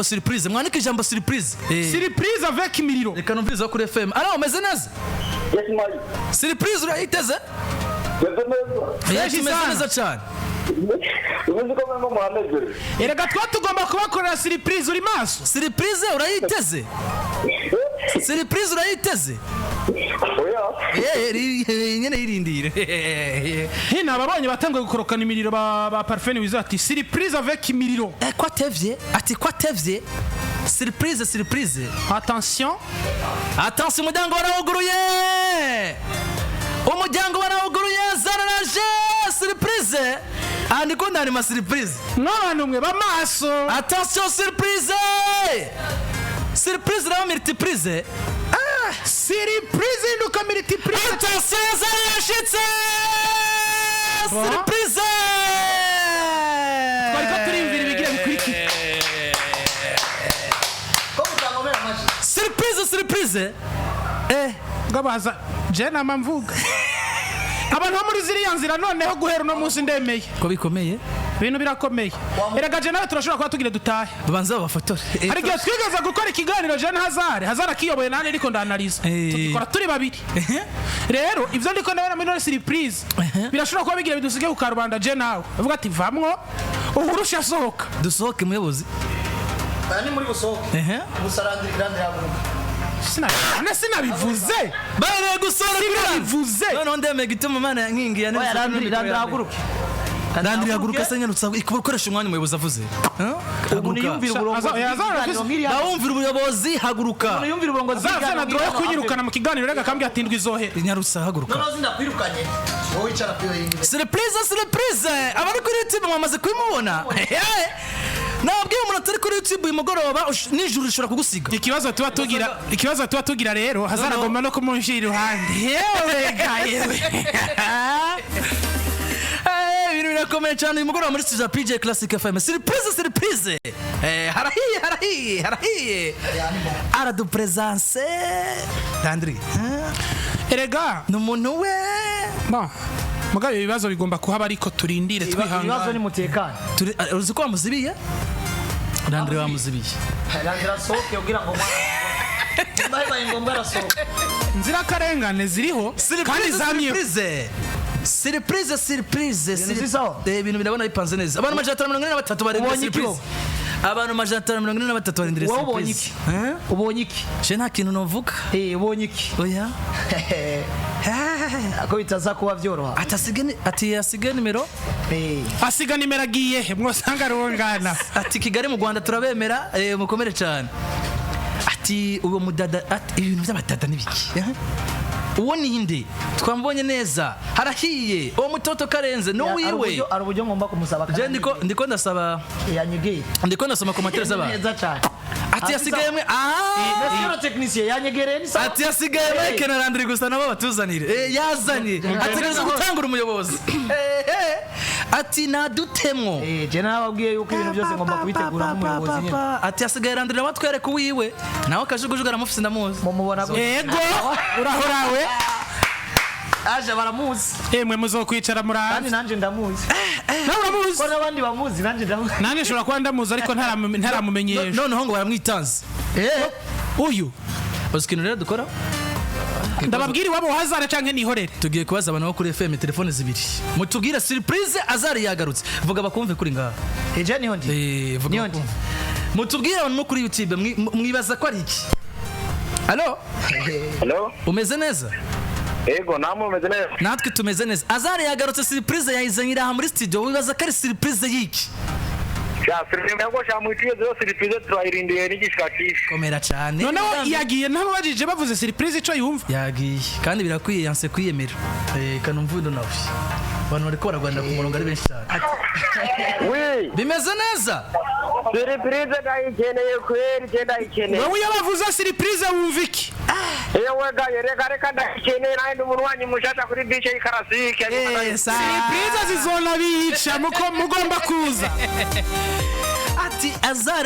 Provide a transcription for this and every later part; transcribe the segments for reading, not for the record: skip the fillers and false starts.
Surprise, mwandike ijambo surprise. Surprise avec imiriro. Reka numvirize kuri FM. Ara umeze neza? Yes, Mike. Surprise urayiteze? Meze neza. Fresh Tumeze sana. neza cyane. Uzi ko mwemwe muhameze. Erega twa tugomba kubakorera surprise, uri maso. Surprise urayiteze? Surprise urayiteze? Oya. Nyene yirindire. Hino ababonye batanguye gukorokana imiriro ba Parfait Wizo ati surprise avec imiriro. Ko atevye, ati ko atevye. Surprise, surprise. Attention. Attention, umuryango warawuguruye, umuryango warawuguruye, zararaje surprise. Aha ndiko ndarima surprise. Mw'abantu mwe b'amaso. Attention, surprise, surprise raba multiprise. Surprise induka multiprise. Attention, zarashitse surprise. Twariko turiyumvira ibigira bikurikira. Ko mutangomera amashyi? Surprise, surprise. Ngabaza je nama mvuga abantu bo muri ziriya nzira, noneho guhera uno munsi ndemeye. Ko bikomeye. Ibintu birakomeye. Erega je nawe turashobora kuba tugire dutahe. Babanza babafotore. Hari igihe twigeze gukora ikiganiro je na Hazare, Hazare akiyoboye, nanjye ariko ndanariza. Tugikora turi babiri. Rero ivyo ndiko ndabona muri none surprise birashobora kuba bigira bidusige ku karubanda. Je nawe avuga ati vamwo uhurusha asohoka. Dusohoke, muyobozi. Aya ni muri busohoke. Gusa Landry, Landry haguruka. None sinabivuze? Bahereye gusohora kuri Sinabivuze. Noneho ndemeye gituma Imana yankingiye. Oya, Landry, Landry haguruke. Landry haguruka se, nyarutsa ikoresha umwanya umuyobozi avuze. Umuntu yumvira uburongozi Oya, Azar bw'ikiganiro nk'iri hano. Ndawumvira ubuyobozi, haguruka. Umuntu yumvira uburongozi Azar afise na bw'ikiganiro droit yo nk'iri hano. kunyirukana mu kiganiro, rega akambwira ati ndwi izohera. Nyarutsa, haguruka. Noneho zinakwirukanye, wowe wicara ku iyo yindi. Surprise, surprise. Abari kuri YouTube mwamaze kubimubona. Nabwiye umuntu atari kuri YouTube uyu mugoroba nijoro rishobora kugusiga. Ikibazo tuba tugira rero, Hazar No, no. agomba no kumunshira iruhande. Yewe ga yewe. Ibintu birakomeye cyane uyu mugoroba muri studio ya PJ Classic FM. Surprise, surprise. Harahiye, harahiye, harahiye. Aradupresence Landry. Erega Ni umuntu we. Bon, mugabo ibibazo bigomba kuhaba, ariko turindire. Ibibazo Twihangane. ni mutekane. Uzi ko wamuzibiye Landry, wamuzibiye. Landry asohoke kugira ngo mwana bibaye ngombwa arasohoka. Inzirakarengane ziriho kandi zamye. Surprise, surprise, surprise. Ibintu zisawa? Ibintu birabona bipanze neza. Abantu 543 barindiriye Ubonye iki? surprise. Abantu 543 barindiriye Wowe ubonye surprise. iki? Eh? Ubonye iki? Je nta kintu novuga. Ubonye iki? Oya. Ako bitaza kuba byoroha. Ati asige ati asige nimero. Asiga nimero agiye he? Mwosanga rungana. Ati Kigali mu Rwanda turabemera, mukomere cyane. Ati uwo mudada, ati ibintu by'abadada n'ibiki? Eh? Uwo ninde? Twamubonye neza, harahiye. Uwo mutoto karenze Hari n'uwiwe. hari uburyo ngomba kumusaba. Je ndiko ndasaba. Yanyegeye. Ndiko ndasoma commentaires z'abantu. Neza cyane. Ati yasigaye mwe, ah. Monsieur le technicien yanyegereye, ni sawa. Ati yasigaye Mike na Landry gusa, nabo batuzanire. Yazanye ategereza gutangura umuyobozi. Ati nadutemwo. Je nababwiye yuko ibintu byose ngomba kubitegura nk'umuyobozi nyine. Ati yasigaye Landry nawe atwereka uwiwe, nawe akajugujugu aramufise, ndamuzi. Mumubona gute? Ego, urahorawe. Aje baramuzi. Emwe, muzokwicara Kandi murabe. nanje ndamuzi. Nawe uramuzi? Ko n'abandi bamuzi, nanje ndamuzi. Nanjye nshobora kuba ndamuzi, ariko ntaramumenyesha. Noneho ngo baramwitanze. Uyu. Uzi ikintu rero dukora? Ndababwira iwabo wa Hazara canke nihorere? Tugiye kubaza abantu bo kuri FM, telefone zibiri, mutubwire surprise. Azari yagarutse, vuga bakumve kuri ngaha. Je niho ndi. Vuga Niyo ndi. bakumve. Mutubwire abantu bo kuri YouTube, mwibaza ko ari iki? Allo? Hello? Umeze neza? Ego, namwe umeze neza? Natwe tumeze neza. Azari yagarutse, surprise yayizanye iraha muri studio. Wibaza ko ari surprise y'iki? Sha, surprise yako sha mwitiye zo surprise turayirindiye n'igishika cyinshi. Komera cyane. Noneho yagiye ntababajije bavuze surprise ico yumva. Yagiye kandi birakwiye, yanse kwiyemera. Kanumva uno nawe, abantu bariko baragwanira ku murongo ari benshi cyane. Oui, Bimeze neza. Surprise ndayikeneye kweri, je ndayikeneye. Wowe iyo bavuze surprise wumva iki? Yewe gaye, reka reka, ndayikeneye nawe, ndi umuntu mushasha kuri DJ Classic. Surprise zizona bica muko mugomba kuza. Ati Azar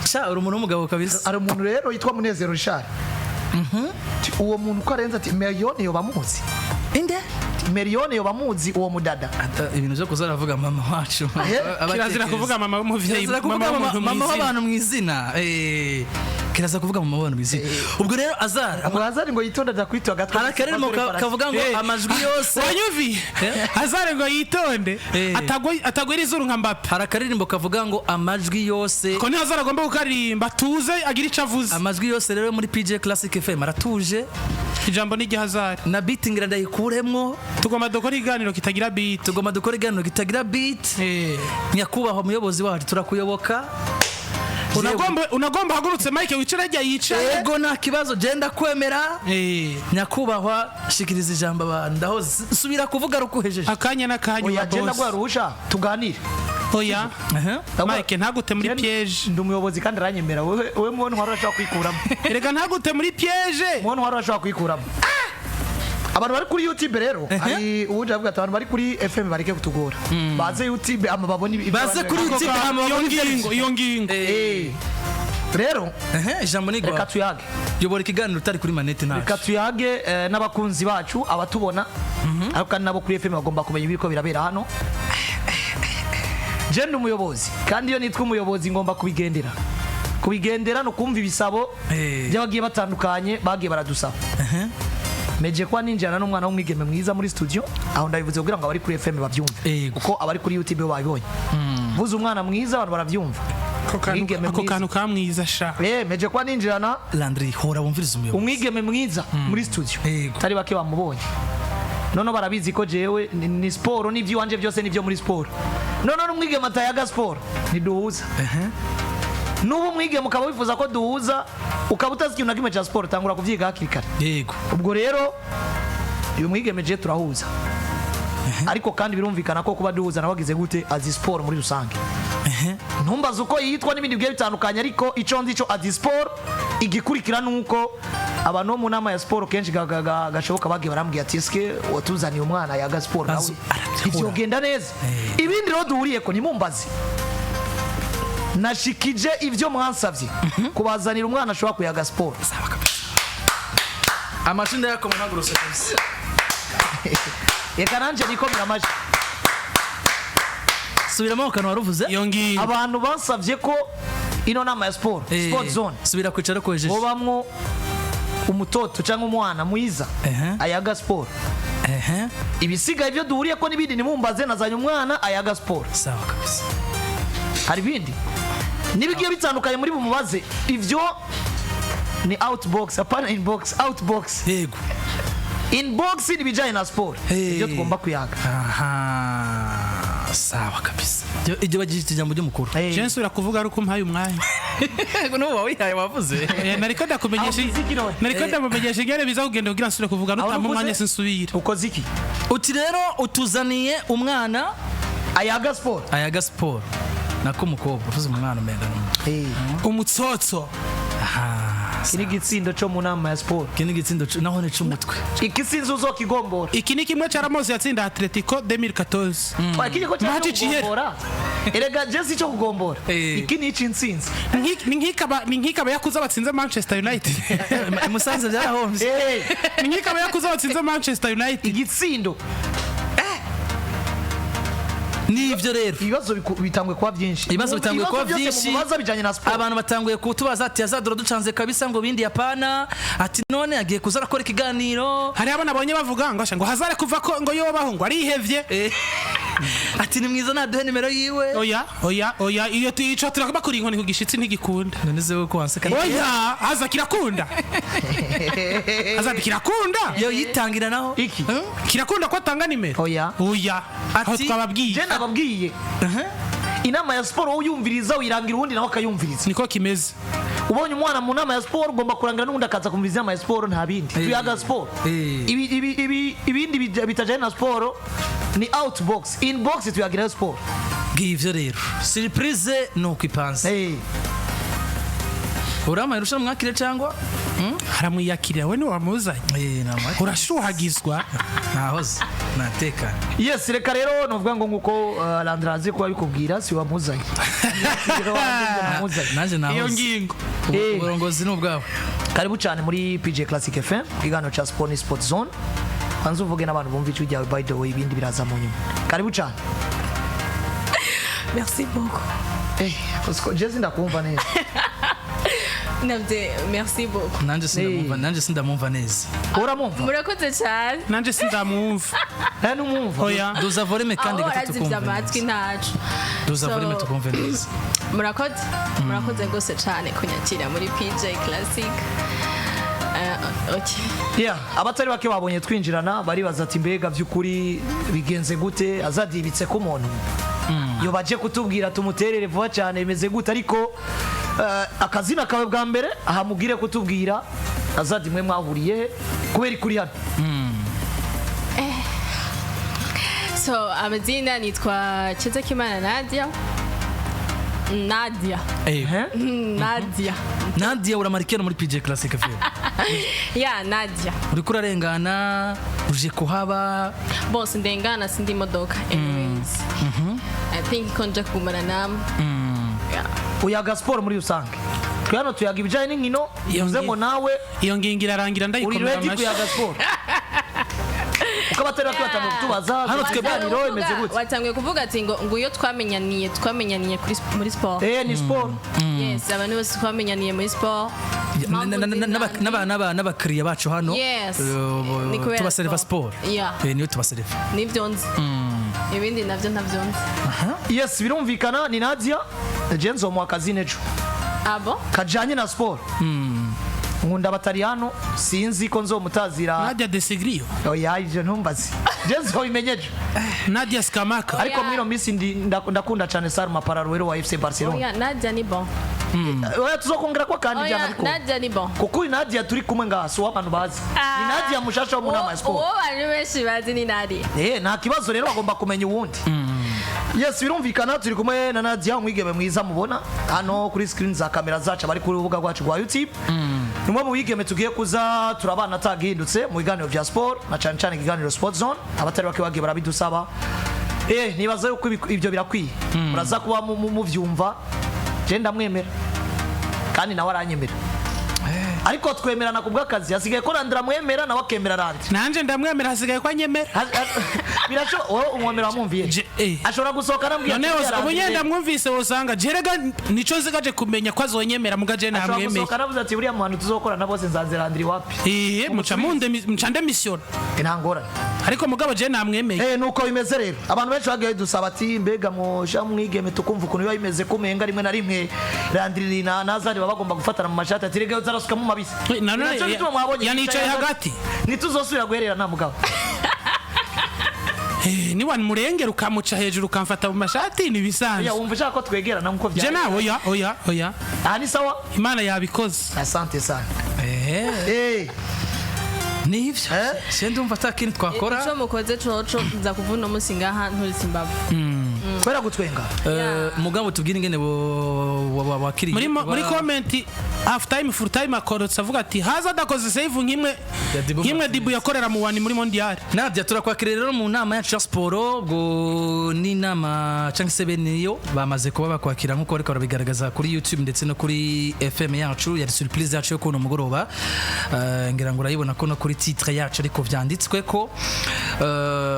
sha, uri umuntu w'umugabo kabisa. Hari umuntu rero yitwa Munezero Richard. Ati, uwo muntu uko arenze, ati miliyoni yoba amuzi. Inde? Meriyone yoba amuzi uwo mudada. Ibintu byo kuza aravuga mama wacu. Kirazira kuvuga mama w'umuvyeyi, kirazira kuvuga mama w'umuntu mama mw'izina. w'abantu mu izina. Kirazira kuvuga mama w'abantu mu izina. Ubwo rero Azar, Ngo Hazari ngo yitonde adakwitwa agatwe. Hari akaririmbo kavuga ngo amajwi yose. Wanyumviye? Azare ngo yitonde atagwira izuru nka Mbappe. Hari akaririmbo kavuga ngo amajwi yose. Ko ni Hazare agomba kukaririmba tuze agire ico avuze. Amajwi yose rero muri PJ Classic FM aratuje. Ijambo ni Hazare. Na beat ngira ndayikuremwo. Tugomba dukora ikiganiro kitagira beat. Tugomba dukora ikiganiro kitagira beat. Nyakubahwa muyobozi wacu, turakuyoboka. Unagomba hagurutse Mike wicare hajya yicaye. Yego, nta kibazo, genda kwemera. Nyakubahwa, shikiriza ijambo abantu, ndaho subira kuvuga rukuhejeje. Akanya n'akanya. Oya, Wa genda boss. guha ruhusha tuganire. Oya. Mike, ntagute muri Jen- piège. Ndi umuyobozi kandi aranyemera. Wewe mubona wari urashobora kwikuramo. Erega ntagute muri piège. Mubona wari urashobora kwikuramo. Abantu bari kuri YouTube rero, hari uwundi avuga ati abantu bari kuri FM bareke kutugora, baze YouTube ama babone ibyo Baze abandi kuri bari- YouTube hama Iyo babone ibyo. ngingo, iyo ngingo. Rero Ijambo ni reka gwa tuyage. Yobora ikiganiro utari kuri manete ntacu. Reka tuyage n'abakunzi bacu abatubona, ariko kandi nabo kuri FM bagomba kumenya ibiriko birabera hano. Je ndi umuyobozi, kandi iyo nitwa umuyobozi ngomba kubigendera. Kubigendera ni ukumva ibisabo by'abagiye batandukanye bagiye baradusaba. Meje kuba ninjirana n'umwana w'umwigeme mwiza muri studio, aho ndabivuze kugira ngo abari kuri FM babyumve, kuko abari kuri YouTube bo babibonye. Mvuze umwana mwiza abantu barabyumva. Ako kantu- Umwigeme ako mwiza. kantu kamwiza sha. Meje kuba ninjirana Landry, hora wumviriza umuyobozi. umwigeme mwiza muri studio. Tari bake bamubonye. Noneho barabizi ko jewe ni siporo n'iby'iwanje byose nibyo muri siporo. Noneho n'umwigeme atayaga siporo ntiduhuza. N'ubu umwigeme ukaba wifuza ko duhuza, ukaba utazi ikintu na kimwe cya siporo, tangura kubyiga hakiri kare. Ubwo rero uyu mwigeme je turahuza, ariko kandi birumvikana ko kuba duhuza nawe agize gute, azi siporo muri rusange. Ntumbaze uko yitwa n'ibindi bigiye bitandukanye, ariko icyo nzi cyo azi siporo. Igikurikira ni uko abantu bo mu nama ya siporo kenshi gashoboka bagiye barambwira ati eske watuzaniye umwana yaga siporo nawe Azu- arabyihora. ivyogenda neza. Ibindi rero duhuriye ko ntimumbaze, nashikije ibyo mwansavye kubazanira umwana ashobora kuyaga siporo. Sawa kabisa, amashinda yako muhagurutse kabisa. Reka nanje nikomera amashyi. Subiramo akantu waruvuze. Iyo ngingo. Abantu bansavye ko ino nama ya siporo, sport zone, Subira kwicara rukuhejeje. bobamwo umutoto cyangwa umwana mwiza ayaga siporo. Ibisigaye ibyo duhuriye ko n'ibindi nimumbaze, nazanye umwana ayaga siporo. Sawa kabisa. Hari ibindi n'ibigiye bitandukanye muri bumubaze, ibyo ni outbox, apana inbox, outbox. Inbox ni ibijyanye na siporo, ibyo tugomba kuyaga. Aha, sawa kabisa. Ibyo bagishije ijambo ry'umukuru. Je nsubira kuvuga ari uko umpaye umwanya. N'ubu wawihaye wavuze. Nariko ndakumenyesha, Aho uvuze iki none? nariko ndamumenyesha ingene biza kugenda kugira nsubire kuvuga. Aho Nutampa uvuze? umwanya sinsubira. Ukoze iki? Uti rero utuzaniye umwana ayaga siporo. Ayaga siporo, nako umukobwa uvuze umwana umenga ni Umutsotso. Aha. Iki ni igitsindo cyo mu nama ya siporo. Iki ni igitsindo naho ni c'umutwe. Iki sinzi uzokigombora. Iki ni kimwe ca Ramos yatsinda Atletico 2014. Iki ni ko cyari Match cyo ihera. kugombora. Erega je si cyo kugombora, iki ni ic'intsinzi. Ni nk'ikaba yakuze batsinze Manchester United. Musanze byarahombye. Ni nk'ikaba yakuze batsinze Manchester United. Igitsindo. Nivyo rero. Ibibazo bitanguye kuba byinshi. Ibibazo bitanguye kuba byose byinshi. mubaza bijyanye na siporo. Abantu batanguye kutubaza ati azadora ducanze kabisa, ngo bindi yapana, ati none agiye kuza arakora ikiganiro. Hari abo nabonye bavuga ngo asha ngo Hazare kuva ko ngo yobaho ngo arihevye. Ati ni mwiza, naduhe nimero yiwe. Oya, oya, oya, iyo tuyica turakubakura inkoni ku gishitsi ntigikunda. None se ko wanseka? Oya, haza kirakunda, haza kirakunda. Yo yitangira naho. Iki? Kirakunda ko atanga nimero? Oya. Oya, aho Ati- twababwiye. Je nababwiye, inama ya siporo wowe uyumviriza uyirangira uwundi nawe akayumviriza. Niko kimeze. Ubonye umwana mu nama ya siporo, ugomba kurangira n'uwundi akaza kumviriza inama ya siporo, nta bindi. Tuyaga siporo. Ibindi bitajyanye na siporo ni outbox, inbox tuyagirayo siporo. Ngivyo rero, surprise ni uko ipanze. Uramaye urusha mwakire cyangwa? Haramwiyakirira, we niwamuzanye. Namwakire. Urashuhagizwa. Nahoze natekanye. Yes, reka rero nuvuga ngo nkuko Landry azi kuba abikubwira, si wamuzanye. Namuzanye. Nanjye Iyo nahoze. ngingo. Uburongozi ni ubwabo. Karibu cyane muri PJ Classic FM, ikiganiro cya Sport ni Sport Zone. Banza uvuge n'abantu bumva ijwi ryawe. By the way, ibindi biraza mu nyuma. Karibu cyane. Merci beaucoup. Eh, uziko jezi ndakumva neza. Navye, merci beaucoup. Nanje sindamwumva, nanje sindamwumva neza. Uramwumva? Murakoze cyane. Nanje sindamwumva. Nta n'umwumva. Oya. Duza volume kandi Aho gato warazivye tukumve amatwi neza. ntaco. Duza So, volume tukumve neza. Murakoze, murakoze rwose cyane kunyakira muri PJ Classic. Okay. Yeah, abatari bake babonye twinjirana baribaza ati: "Mbega by'ukuri bigenze gute? Azadibitse ko umuntu yo baje kutubwira tumuterere vuba cyane, bimeze gute?" Ariko akazina kawe bwa mbere ahamubwire kutubwira. Azadi, mwe mwahuriye he? Kubera ikuri hano. So amazina nitwa Kimana Nadia. Nadia. Eh, Eh? Nadia. Nadia, uramarikera muri PJ Classic FM. Yeah, Nadia. Uriko urarengana, uje kuhaba? Bose ndengana, sindi imodoka. Anyways. I think ko nja kugumana namwe. Yeah. Uyaga siporo muri rusange. Twe hano tuyaga ibijyanye n'inkino. Iyo Bivuze ngo nawe Iyo ngingo irarangira uri ndayikomera ready amashyi. kuyaga siporo, uko abatari bake batangiye kutubaza Hano twebwe- ibiganiro bimeze gute. Watanguye kuvuga ati ngo iyo twamenyaniye muri sport. Eh, ni siporo. Yes, abantu bose twamenyaniye muri sport. N'abakiriya bacu hano Yes. Ni kubera tubaserva sport. siporo. Yeah. Niyo tubaserva. Nibyo nzi, ibindi nabyo ntabyo nzi. Yes, birumvikana ni Nadia. Jenzo mu akazi nejo Abo. kajanye na siporo. Nkunda abataliyano, sinzi ko nzomutazira. Nadia Desigrio. Oya, ivyo ntumbaze, Jenzo bimenyeje. Nadia Skamaka. Ariko Oya. muri ino minsi ndakunda cyane Salma Paralluelo wa FC Barcelona. Oya, Nadia ni bon. Oya, tuzokongera ko kandi Oya, byana bikunda. Nadia ni bon. Kuko uyu Nadia turi kumwe ngaha si uw'abantu bazi, ni Nadia mushasha wo mu nama ya siporo. Uwo abantu benshi bazi ni Nadia. Eh, nta kibazo rero, bagomba kumenya uwundi. Yes, birumvikana turi kumwe na Nadia, umwigeme mwiza mubona hano kuri screen za kamera zacu abari kuri urubuga rwacu rwa YouTube. Ni umwe mu bigeme tugiye kuza turabana atagihindutse mu biganiro bya sport, na cyane cyane ikiganiro Sport Zone. Abatari bake bagiye barabidusaba. Eh, nibaza yuko ibyo birakwiye, muraza kuba muvyumva. Je ndamwemera kandi nawe aranyemera, ariko twemerana ku bw'akazi. Hasigaye ko Randira amwemera, nawe akemera Randira. Nanje ndamwemera, hasigaye ko anyemera. Birashoboka wowe umwemera wamwumviye. Ashobora gusohoka anambwira None ati, ubu "Buriya nyenda Randire." ndamwumvise, wosanga jerega nico nzigaje kumenya ko azonyemera muga je Ashobora ntamwemeye. gusohoka anavuze ati: "Buriya mu bantu tuzokorana bose nzanze Randiri wapi." Iye, muca munde muca ndemisiona. Nta ngorane. Ariko mugabo je namwemeye. Eh, nuko bimeze rero. Abantu benshi bagiye dusaba ati: "Mbega mosha mwigeme tukumva ukuntu biba bimeze, kumenga rimwe na rimwe Randiri na Nazari baba bagomba gufatana mu mashati." Ati: "Rega uzarasukamo mabisi." Nanone Ni nacyo gituma mwabonye yanicaye hagati. Ntituzosubira guherera nta mugabo. Eh, niwa murengera ukamuca hejuru ukamfata mu mashati ni Oya, bisanzwe. wumva ushaka ko twegerana nkuko Je byari? nawe oya, oya, oya. Aha ni sawa. Imana yabikoze. Asante sana. Eh, Eh. Nivyo. Eh? Se ndumva ata kintu twakora. Ico mukoze coco nza kuvuna umunsi ngaha nturitse imbavu. Kubera gutwenga. Mugabo tubwire ingene wakiriye. Muri comment, half time full time akorotse avuga ati haza adakoze save nk'imwe Ya Dibu nk'imwe Martinez. Dibu yakorera mu wani muri mondial. Nadia, turakwakira rero mu nama yacu ya siporo. Ubwo n'inama cyangwa se bene yo bamaze kuba bakwakira nk'uko bariko barabigaragaza kuri YouTube ndetse no kuri FM yacu. Yari surprise yacu yo kuno mugoroba. Ngira ngo urayibona ko no kuri titre yacu ariko vyanditswe ko.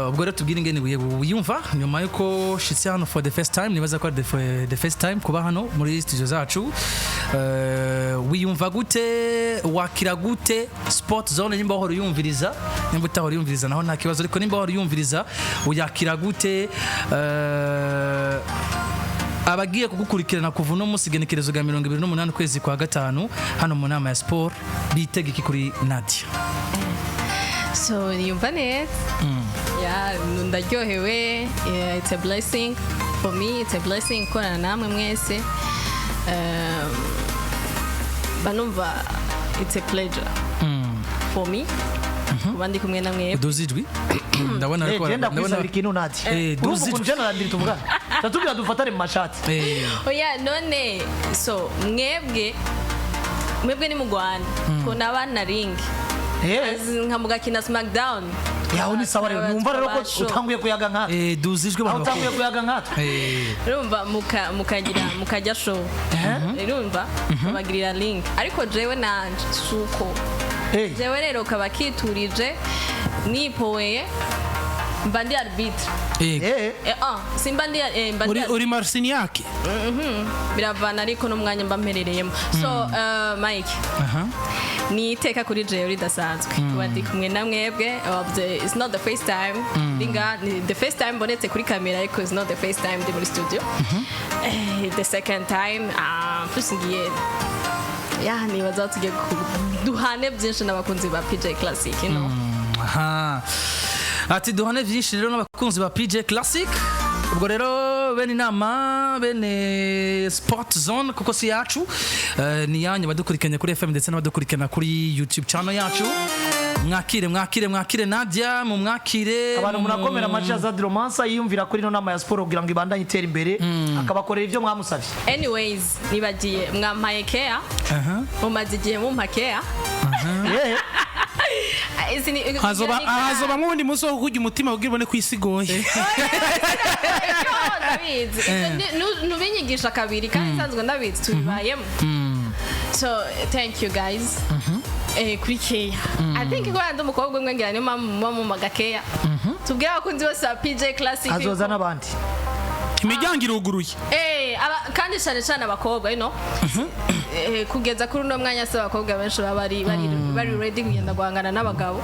Ubwo rero tubwire ingene wiyumva nyuma yuko shitse hano for the first time. Nibaza ko ari the first time kuba hano muri studio zacu. Wiyumva gute? Wakira gute Sport Zone? Nimba wahora uyumviriza, nimba utahora uyumviriza naho nta kibazo, ariko nimba wahora uyumviriza, uyakira gute? Abagiye kugukurikirana kuva uno munsi igenekerezo rya 28 ukwezi kwa gatanu hano mu nama ya sport bitega iki kuri Nadia? So niyumva neza. Yeah, ndaryohewe. Yeah, it's a blessing for me, it's a blessing gukorana namwe mwese. Banumva it's a pleasure for me kuba ndi kumwe na mwebwe. Uduze ijwi, ndabona Eh, ariko genda kwisabira ikintu, Nadia. Eh, Urumva duzi ukuntu jana Randiri tuvugana, tatubwira dufatane mu mashati. Oya, none so mwebwe ni mu Rwanda ko n'abana ring Eh, nka mugakina SmackDown. Yaho ni sawa rero. Numva rero ko utanguye kuyaga nkatwe. Duze ijwi Aho abantu utanguye bakuru. kuyaga nkatwe. Urumva mukagira mukajya show, urumva babagirira link, ariko jewe nanje suko. Eh, Jewe rero kaba kiturije. Nipoweye mba ndi arbitre. Yego. Ah, simba ndi mba ndi Uri uri Marciniak. Biravana ariko n'umwanya mba mperereyemo. So Mike, ni iteka kuri jewe ridasanzwe kuba ndi kumwe na mwebwe. It's not the first time ndinga, ni the first time mbonetse kuri kamera, ariko it's not the first time ndi muri studio. The second time, plus ngiye ya nibaza aho tugiye duhane byinshi n'abakunzi ba PJ Classic. Aha. Ati duhane byinshi rero n'abakunzi ba PJ Classic. Ubwo rero bene inama, bene Sport Zone, kuko si yacu, ni yanyu badukurikiranye kuri FM ndetse n'abadukurikirana kuri YouTube channel yacu. Mwakire, mwakire, mwakire Nadia, mumwakire. Abantu murakomera amaci ya Zadro Mansa yiyumvira kuri ino nama ya siporo kugira ngo ibandanye itere imbere, akabakorera ibyo mwamusabye. Anyways, nibagiye, mwampaye care, mumaze igihe mumpa care. Hazoba hazobamwo uwundi munsi wo kurya umutima kugira ubone ko isi igoye. Ndabizi. Ivyo ntubinyigisha kabiri kandi nsanzwe ndabizi, tubibayemo. So thank you guys kuri care. I think ko ndi umukobwa umwe, ngira niyo mpamvu muba mumaga care. Tubwire abakunzi bose ba PJ Classic Hazoza yuko- n'abandi. Imiryango iruguruye. Kandi cyane cyane abakobwa, kugeza kuri uno mwanya se abakobwa benshi baba bari ready kugenda guhangana n'abagabo.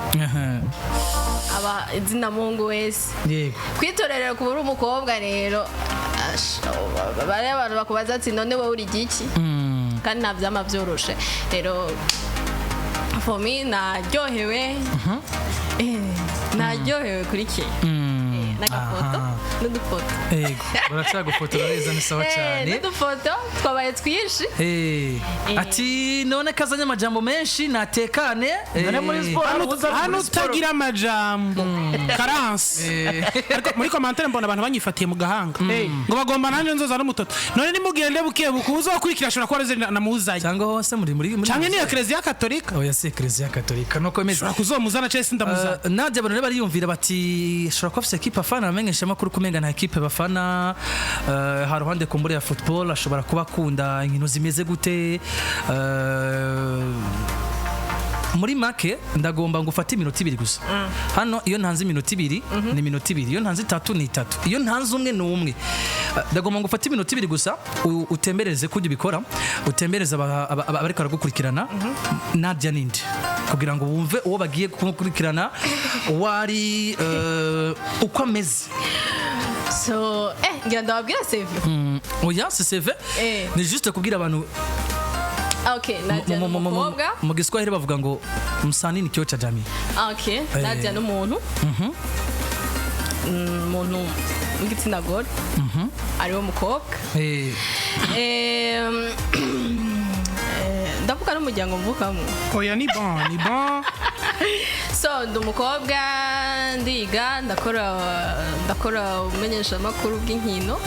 Aba izina mungu wese kwitorera kuba uri umukobwa rero, bari abantu bakubaza ati: "None wowe uri igiki?" Kandi nta byama byoroshe. Rero for me naryohewe, naryohewe kuri ke n'agafoto n'udufoto. Yego, baracyagufotora neza, ni sawa cyane. N'udufoto twabaye twinshi. Ati none kazanye amajambo menshi, natekane. None muri siporo Hano utagira amajambo karansi, ariko muri commentaire mbona abantu banyifatiye mu gahanga ngo bagomba nanjye nzoza n'umutoto. None nimugende buke buke, uzokurikira ashobora kuba arize namuzanye. Cyangwa hose muri Canke niyo Eklezia Katolika. Oya, si Eklezia Katolika, nuko bimeze. Ushobora kuzomuzana cyangwa se ndamuzana. Nadia, abantu rero bariyumvira bati ashobora kuba afise ekipe afana. Abamenyesha amakuru kumenga nta ekipe bafana, ha ruhande kumbure ya football, ashobora kuba akunda inkino zimeze gute? Muri make ndagomba ngo ufate iminota 2 gusa hano. Iyo ntanze iminota 2 ni iminota 2, iyo ntanze 3 ni 3, iyo ntanze umwe ni umwe. Ndagomba ngo ufate iminota 2 gusa, utembereze kujya ubikora, utembereze abariko baragukurikirana Nadia ninde, kugira ngo wumve uwo bagiye kumukurikirana uwo ari, uko ameze. So ngira ndababwira CV. Oya, si CV. Ni juste kubwira abantu. Okay, Nadia ni umukobwa. Mu Giswahili bavuga ngo msanii ni kioo cha jamii. Okay, Nadia ni umuntu, umuntu w'igitsina gore, ariwe mukobwa. Ndavuga n'umuryango mvukamo? Oya, ni bon, ni bon. So ndi umukobwa, ndiga, ndakora ubumenyeshamakuru bw'inkino,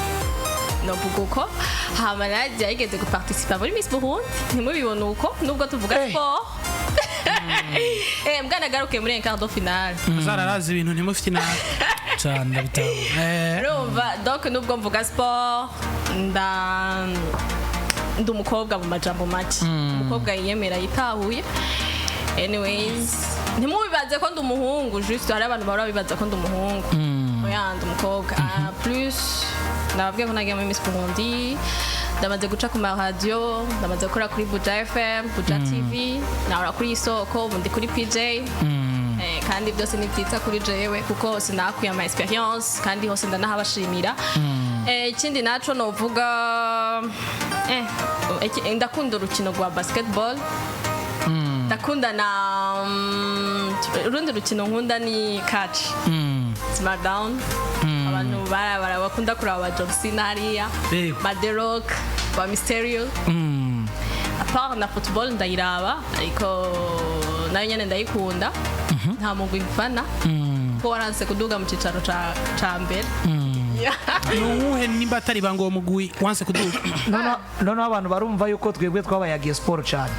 novuga uko. Hama Nadia yigeze guparticipa muri Miss Burundi, ntimubibone uko nubwo tuvuga sport. Mbwa nagarukiye muri quart de finale. Azararaza ibintu ntimufite inabi. Cyane, ndabitahura. Urumva, donc nubwo mvuga sport, ndi umukobwa mu majambo make, umukobwa yiyemera, yitahuye. Anyways, ntimubibaze ko ndi umuhungu, juste hari abantu bahora bibaza ko ndi umuhungu. Oya, ndi umukobwa. Ah, plus nababwiye ko nagiye muri Miss Burundi, ndamaze guca ku maradiyo, ndamaze gukora kuri Buja FM, Buja TV, nahora kuri Isoko, ubu ndi kuri PJ. Kandi byose ni byiza kuri jewe kuko sinakuye ama experience, kandi hose ndanahabashimira. Ikindi naco novuga, ndakunda urukino rwa basketball, ndakunda na urundi rukino nkunda ni catch, SmackDown. Abantu barabara bakunda kuraba ba John Cena hariya, ba The Rock, ba Mysterio. À part na football ndayiraba, ariko nayo nyene ndayikunda. Nta mugwi mfana ko waranse kuduga mu cicaro ca mbere. Ni uwuhe nimba atari banga uwo mugwi wanse kuduga? Noneho abantu barumva yuko twebwe twabayagiye siporo cyane,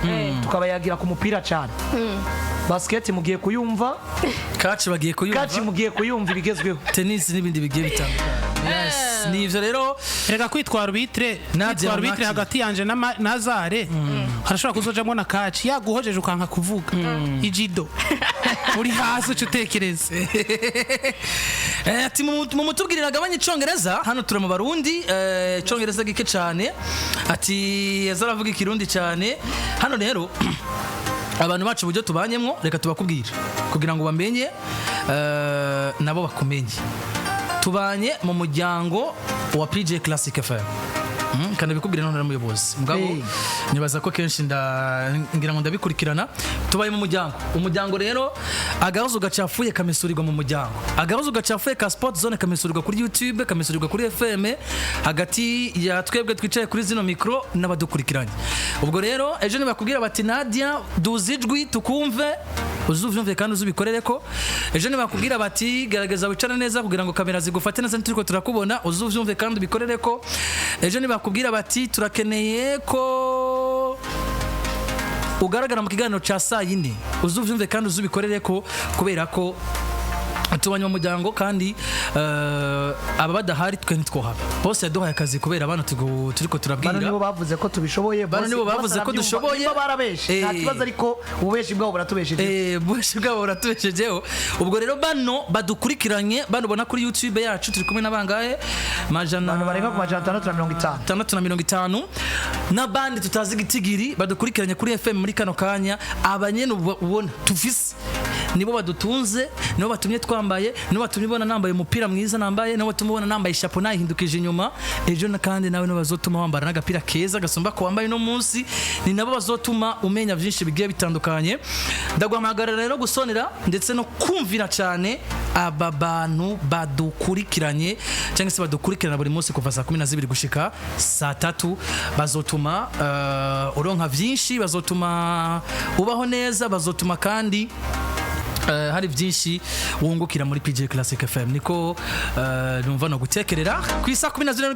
tukabayagira ku mupira cyane, basket mugiye kuyumva. Kaci bagiye kuyumva. Kaci mugiye kuyumva ibigezweho. Tennis n'ibindi bigiye bitandukanye. Yes, ni ivyo rero. Reka kwitwa arbitre, Nadia kwitwa arbitre Maki. hagati yanje na Hazare harashobora kuzojamwo na kaci yaguhojeje ukanka kuvuga ijido uri hasi, uca utekereza. Ati mumutubwirira agabanye icongereza, hano turi mu Barundi, icongereza gike cyane. Ati yaza aravuga ikirundi cyane. Hano rero abantu bacu, uburyo tubanyemwo, reka tubakubwire kugira ngo bamenye, nabo bakumenye. Tubanye mu muryango wa PJ Classic FM. Kandi bikubwira none n'umuyobozi mugabo. Nibaza ko kenshi ngira ngo ndabikurikirana. Tubaye mu muryango. Umuryango rero, agahuzu gacafuye kamesurirwa mu muryango, agahuzu gacafuye ka Sport Zone kamesurirwa kuri YouTube, kamesurirwa kuri FM, hagati ya twebwe twicaye kuri zino mikro n'abadukurikiranye. Ubwo rero ejo nibakubwira bati: "Nadia, duza ijwi tukumve", uzuvyumve kandi uzubikorere. Ko ejo nibakubwira bati: "Gerageza wicare neza kugira ngo kamera zigufate neza, turiko turakubona", uzuvyumve kandi ubikorere. Ko ejo nibakubwira bati: "Turakeneye ko ugaragara mu kiganiro ca saa 4", uzuvyumve kandi uzubikorere ko, kubera ko tubanye mu muryango. Kandi aba badahari twe ntitwohaba. Bose yaduhaye akazi kubera abana turiko Bano turabwira. Nibo bavuze ko tubishoboye. Bano nibo Bose bavuze ko arabyumva. dushoboye. Niba barabeshe nta kibazo, ariko ububeshi bwabo buratubesheje. Bubeshi bwabo buratubeshejeho. Ubwo rero bano badukurikiranye, bano ubona kuri YouTube yacu, turi kumwe n'abangahe? Majana Abantu barenga ku 650. 650, n'abandi tutazi igitigiri badukurikiranye kuri FM muri kano kanya. Abanyene ubona tufise nibo badutunze, nibo batumye twambaye, nibo batumye ubona nambaye umupira mwiza nambaye, nibo batumye ubona nambaye ishapo nayihindukije inyuma ejo, kandi nawe nibo bazotuma wambara n'agapira keza gasumba ko wambaye uno munsi. Ni nabo bazotuma umenya byinshi bigiye bitandukanye. Ndaguhamagara rero gusonera ndetse no kumvira cyane aba bantu badukurikiranye cyangwa se badukurikirana buri munsi kuva saa 12 gushika saa 3. Bazotuma uronka byinshi, bazotuma ubaho neza, bazotuma kandi hari byinshi wungukira muri PJ Classic FM. Niko numva no gutekerera ku isaha 12.